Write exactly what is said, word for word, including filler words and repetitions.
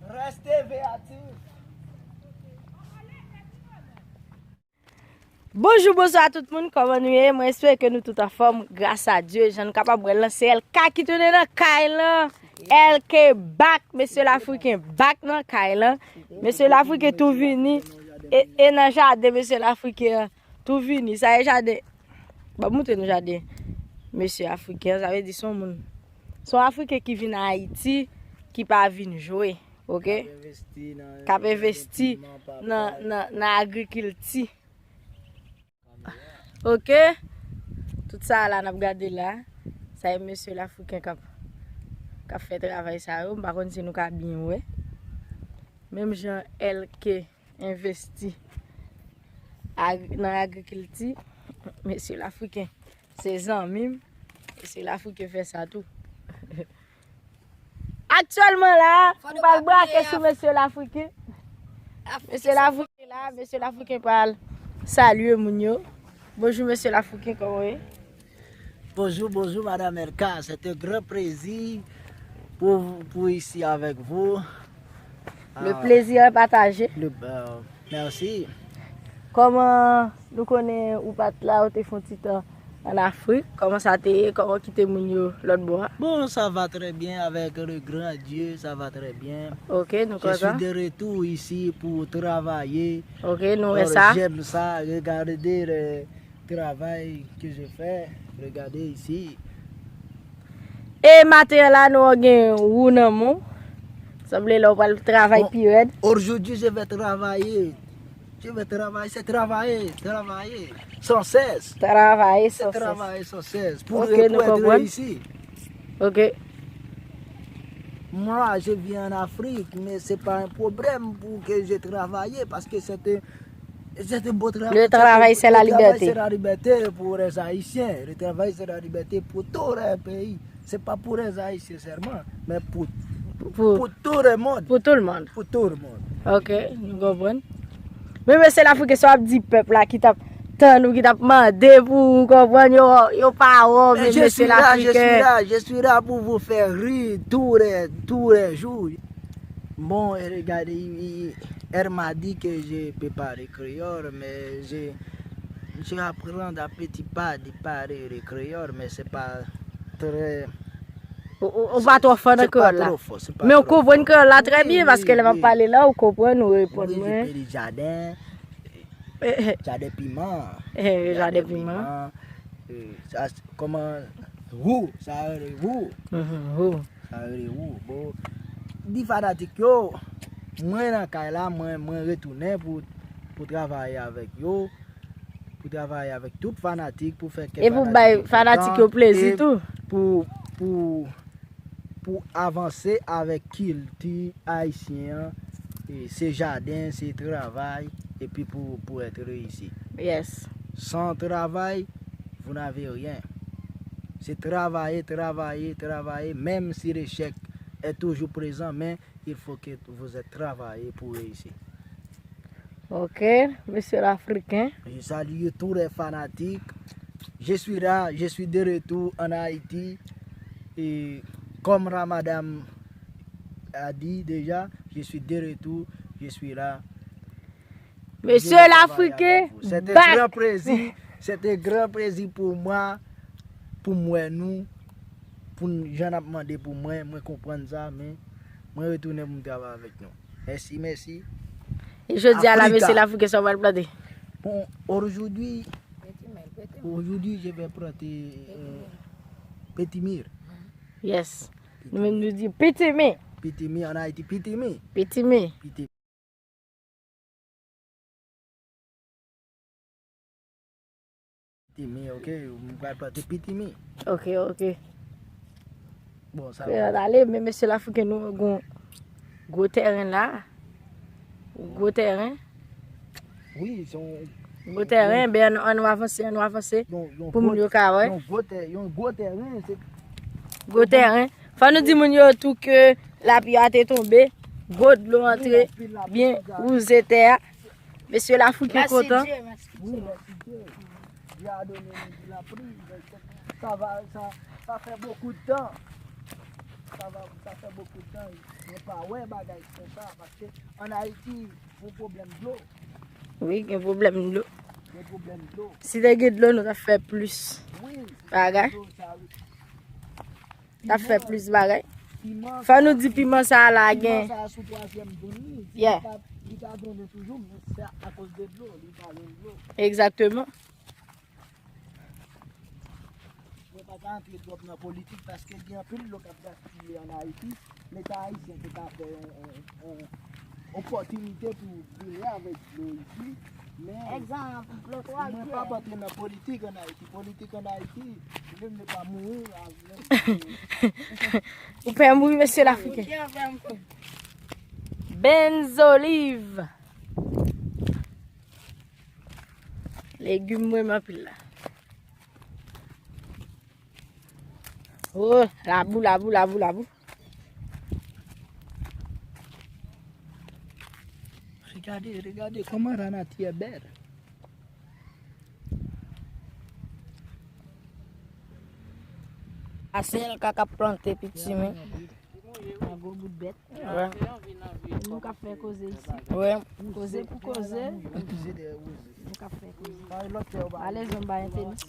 Reste veyatif. Bonjou, bonswa tout moun, kòman nou ye? Mwen espere ke nou tout anfòm, gras a Dye. Jan nou kapab wè l lan, se L K ki tounen nan kay lan. L K back, mesye Lafriken back nan kay lan. Mesye Lafriken tou vini. E, e nan jaden mesye Lafriken an tou vini. Sa e jaden. Ban m montre nou jaden mesye Afriken an. Sa vle di se yon moun, se yon Afriken ki vin Ayiti, ki pa vin jwe, oke? K ap envesti nan, nan, nan agrikilti. Oke? Tout sa la n ap gade la, sa e mesye Lafriken k ap, k ap fè travay sa yo. M pa konn si nou ka byen wè. Menm jan L K envesti ag-, nan agrikilti, mesye Lafriken se zanmi m, mesye Lafriken fè sa tou. Aktyèlman la, m pral brake sou mesye Lafriken. Mesye Lafriken la, mesye Lafriken pral salye moun yo. Bonjou, mesye Lafriken, kòman w ye? Bonjou, bonjou, Madame L K. C'est un grand plaisir pour, pour ici avec vous. Le plaisir est partagé. Le, euh, merci. Kòman nou konnen ou pa t la, ou te fè yon ti tan an Afrik? Kòman sa te ye? Kòman w kite moun yo lòt bò a? Bon, ça va très bien avec le grand Dieu, ça va très bien. Ok, nou kontan. Je suis de retour ici pour travailler. Ok, nou wè sa. J'aime ça, regarder le travail que je fais. Regardez ici. E maten an la, nou gen wou nan men w. Sanble lè w pral travay pi rèd. Aujourd'hui, je vais travailler. Je vais travailler, c'est travailler, travailler sans cesse. Travay san sès. C'est travailler sans cesse pour, ok, nou konprann. Pour être ici. Ok. Moi, je vis en Afrique, mais c'est pas un problème pour que je travaille parce que c'est un, c'est un beau travail. Le travail, c'est la liberté. Le travail, c'est la liberté pour les Haïtiens. Le travail, c'est la liberté pour tous les pays. C'est pas pour les Haïtiens seulement, mais pour, pour, pour tout le monde. Pour tout le monde. Pour tout le monde. Ok, nou konprann. Men mesye Lafriken, sa w ap di pèp la ki t ap tann ou, ki t ap mande pou ou konprann, yo, yo pa wè w, men mesye Lafriken. Je suis là, je suis là, je suis là pour vous faire rire tous les, tous les jours. Bon, regardez, il, il, elle m'a dit que je peux parler créole, mais je, je apprends à petits pas de parler le créole, mais c'est pas très. Ou, ou, ou pa twò fò nan kreyòl la. Men ou konprann kreyòl la trè byen, paske lè m ap pale la, ou konprann, ou reponn mwen. Wi, wi, wi. Jaden, jaden piman. Eh, jaden piman. Eh, sa, kòman, wou, sa rele wou. Mhm, wou. Sa rele wou. Bon, di fanatik yo, mwen nan kay la, mwen, mwen retounen pou, pou travay avèk yo. Pou travay avèk tout fanatik, pou fè kè fanatik yo kontan, e pou bay fanatik yo plezi tou. Pou, pou, pou avanse avèk kilti ayisyen an, e se jaden, se travay, epi pou, pou èt reyisi. Yes. Sans travail, vous n'avez rien. C'est travailler, travailler, travailler, même si l'échec est toujours présent, mais il faut que vous êtes travaillé pour réussir. Ok, mesye Lafriken. Je salue tous les fanatiques. Je suis là, je suis de retour en Haïti. Et comme la madame a dit déjà, je suis de retour, je suis là. Mesye Lafriken, c'est un grand plaisir, c'est un grand plaisir pour moi, pou m wè nou, pou n, jan n ap mande pou mwen, mwen konprann sa, men mwen retounen pou m travay avèk nou. Mèsi, mèsi. E jodi a la, mesye Lafriken, sa w pral plante? Bon, aujourd'hui, aujourd'hui, je vais planter, euh, pitimi. Yes. Nou menm nou di pitimi. Pitimi, en Haïti, pitimi. Pitimi. Pitimi. Pitimi, ok, m pral plante pitimi. Ok, ok. Bon, sa va. Kreyòl ale, men mesye Lafriken, nou gon gwo tèren la. Gwo tèren. Wi, se yon gwo tèren, ben, ann, ann nou avanse, ann nou avanse. Pou moun yo ka wè. Yon gwo tè-, yon gwo tèren, se gwo tèren. Fò nou di moun yo tou ke lapli a te tonbe, gwo dlo antre, byen wouze tè a. Mesye Lafriken kontan. Wi, mèsi Dye. Dye a done nou lapli, men se, sa va, sa, sa fè bokou de tan. Sa Sa fè bokou tan mwen pa wè bagay konsa, paske ann Ayiti, gon pwoblèm dlo. Wi, gen pwoblèm dlo. Gen pwoblèm dlo. Si te gen dlo, nou t ap fè plis bagay. T ap fè plis bagay. Fò nou di piman sa a la gen. Piman sa a sou twazyèm zòn li. Yeah. Li ka donnen toujou, men se akoz de dlo, li pa jwenn dlo. Egzakteman. Mwen pa ka antre twòp nan politik paske gen anpil dlo k ap gaspiye ann Ayiti. Leta ayisyen te ka fè yon, yon, yon opòtinite pou vire avèk dlo isi. Men, egzanp, lòt mwen pa antre nan politik ann Ayiti. Politik ann Ayiti, li menm li pa mouri avèk. Ou pè mouri, mesye Lafriken. Benzoliv. Legim mwen anpil la. Oh, labou, labou, labou, labou. Regardez, regardez comment la nature est belle. A se L K k ap plante piti men. Yon gwo bout bèt. Wè. Nou k ap fè koze isi. Wè. Koze pou koze. Nou k ap fè koze. Alèz, yon bay entèlis.